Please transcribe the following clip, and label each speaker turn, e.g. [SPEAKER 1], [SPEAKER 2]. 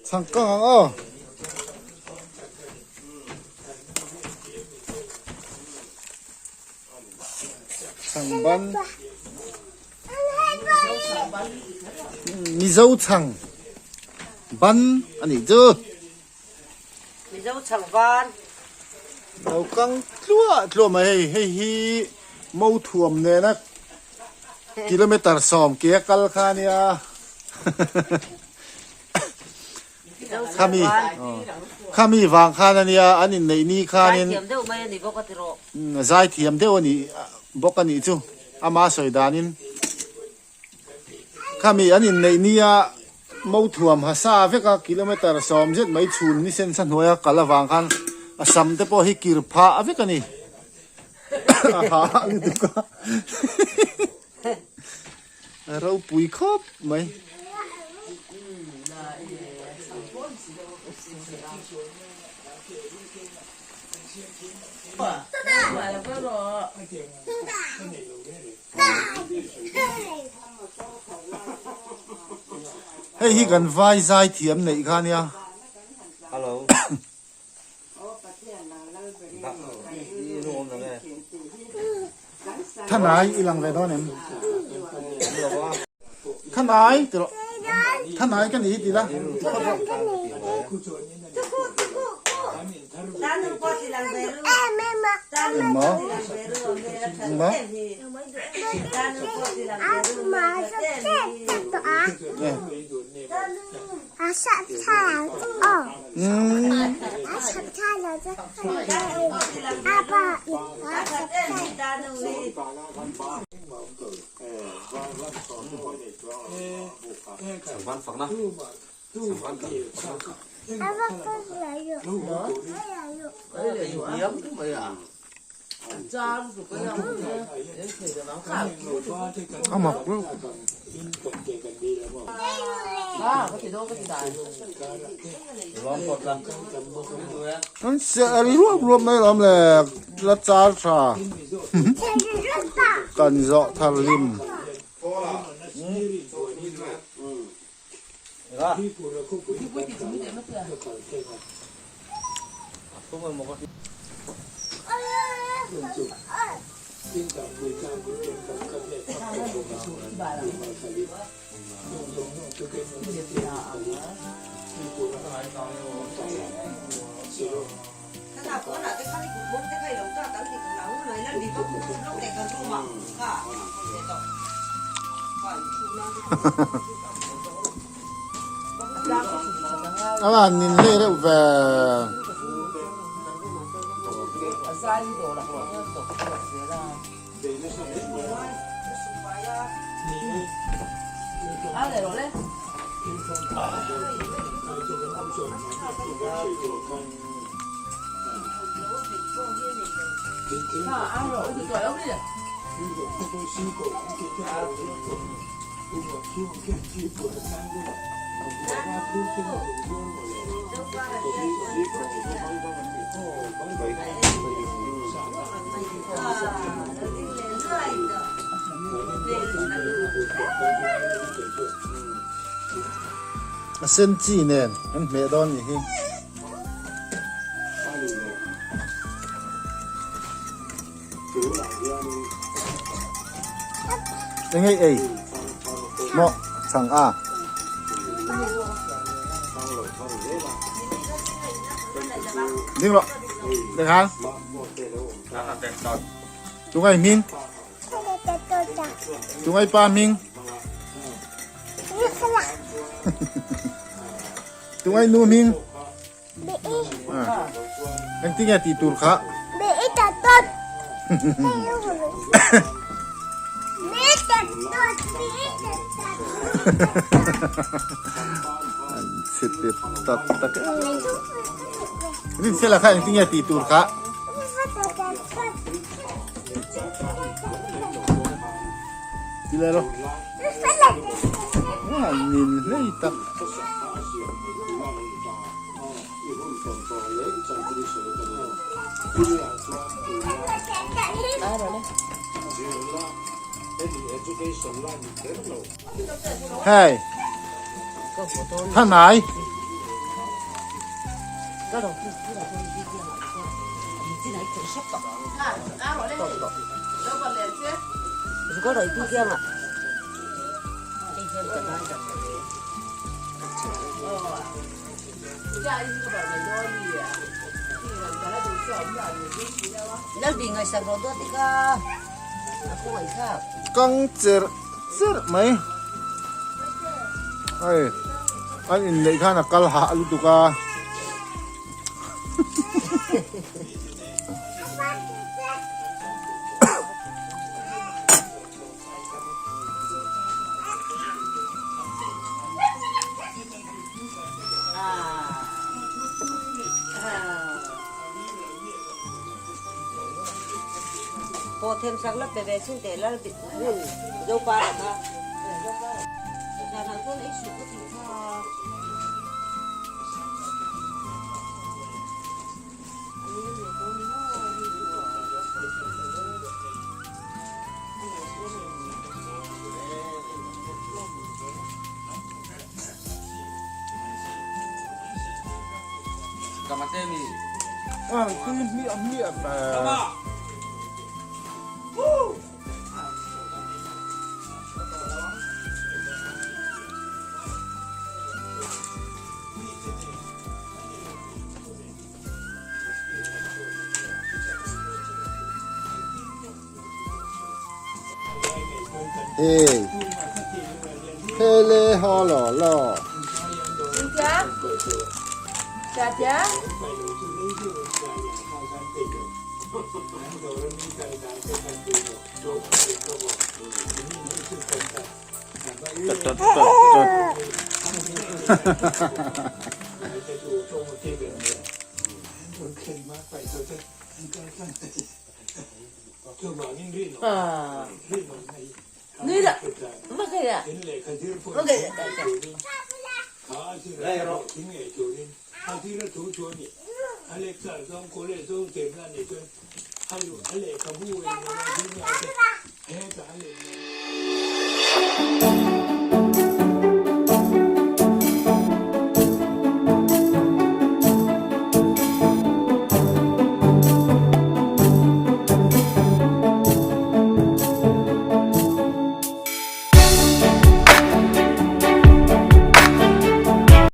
[SPEAKER 1] Chhang kang ang aw. Chhang ban. Mizo chhang ban a nih chu.
[SPEAKER 2] Mizo chhang ban.
[SPEAKER 1] Lo kang tluah tluah mai hei hei hi mo thuam nena kilometer sawm ke a kal kha a nia. Khami khami vang khan a nia an inneih ni khanin
[SPEAKER 2] Zaithiam deuh mai a ni bawk a ti rawh.
[SPEAKER 1] Zaithiam deuh a nih bawk a nih chu ama sawi danin khami an inneih nia mo thuam ha sa vek a kilometer sawm zet mai chhun ni sen sa hnuaia kal avang khan a sam te pawh hi kir phah vek a ni a hah lutuk a. A ropui khawp mai. Hei hi kan vai zai thiam neih kha nia.
[SPEAKER 3] Hello.
[SPEAKER 1] Thanai i lang ve dawn em? Thanai ti rawh. Thanai ka ni ti la. Engmaw? Engmaw? A mak reuh. An serh ruap ruap mai alawm le la char tha kan zawh thar hlim. A van nin hlei reuh ve. A sen chi nen an hmeh dawn nih hi. Eng ei ei maw chhang a. Ding rawh. Ding hang. Tungai hming. Tungai pa hming. Tungai nu hming. Engtin nge tih tur kha? An chhe tep tak tak e. Rinchela kha engtin nge tih tur kha? Ti le rawh. Nin hlei tak. Hei thanai. Kang cherh cherh mai hei an inneih khan a kal hah lutuk a. Tui hmiah hmiah Hey, hele ho lo lo. Tut tut tut.